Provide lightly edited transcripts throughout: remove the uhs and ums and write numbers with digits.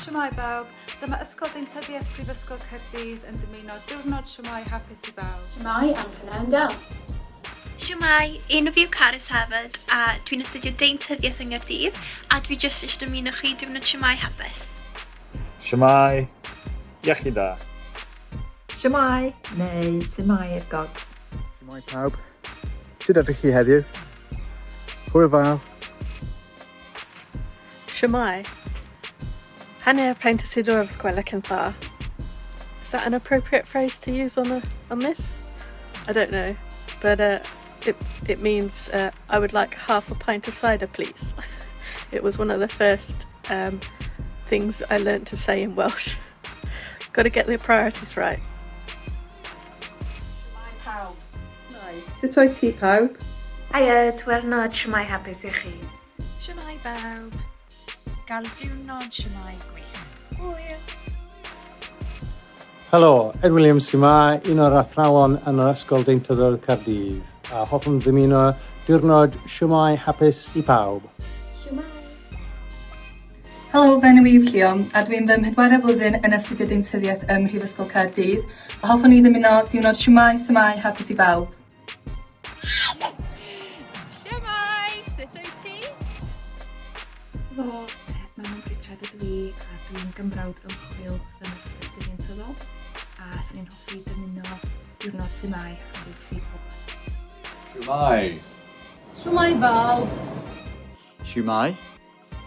Shwmae bawb, dyma Ysgol Deintyddiaeth Prifysgol Caerdydd yn dymuno diwrnod shwmae hapus i bawb. Shwmae am prynhawn da. Shwmae, enw fi yw Carys Havard a dwi'n astudio deintyddiaeth yng Nghaerdydd a dwi jyst eisiau dymuno chi diwrnod shwmae hapus. Shwmae, iechyd da. Shwmae, neu su'mae i'r gogs. Shwmae pawb, sut ydych chi heddiw? Hwyl fawr! Shwmae. Hanner peint o sidr o'r sgwelwch yn dda. Is that an appropriate phrase to use on, a, on this? I don't know, but uh, it, it means uh, I would like half a pint of cider, please. it was one of the first um, things I learnt to say in Welsh. Got to get the priorities right. Shwmae pawb. Shwmae, sut wyt ti pawb? Haia, diwrnod shwmae hapus i chi. Shwmae bawb. Gael diwrnod shwmae gwych. Hwyl! Helo, Ed Williams sy 'ma, un o'r athrawon yn yr Ysgol Deintyddol Caerdydd, a hoffwn ddymuno diwrnod shwmae hapus i pawb. Shwmae! Helo, fy enw i yw Llio, a dwi'n fy mhedwaredd blwyddyn yn astudio deintyddiaeth ym Mhrifysgol Caerdydd, a hoffwn i ddymuno diwrnod shwmae su'mae hapus i bawb. Shwmae! Sut wyt ti? Helo, Manon Pritchard ydw i a dwi'n gymrawd ymchwil yn yr Ysbyty Deintyddol a 'swn i'n hoffi dymuno diwrnod su'mae hapus i pawb. Shwmae! Shwmae bawb! Shwmae,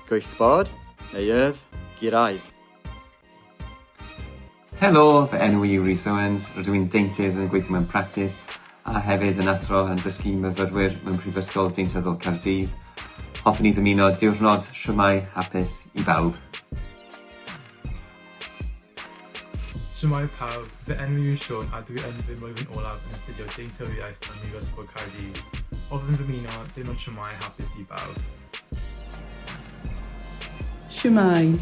gwych bod, neuadd, gyrraedd. Helo, fy enw i yw Rhys Owens, rydw i'n deintydd yn gweithio mewn practis a hefyd yn athro yn dysgu myfyrwyr mewn Prifysgol Deintyddol Caerdydd. Hoffwn i ddymuno diwrnod shwmae hapus i bawb. Shwmae pawb, fy enw i yw Siôn a dwi yn fy mlwyddyn olaf yn astudio Deintyddiaeth ym Mhrifysgol Caerdydd. Hoffwn ddymuno diwrnod shwmae hapus i bawb. Shwmae.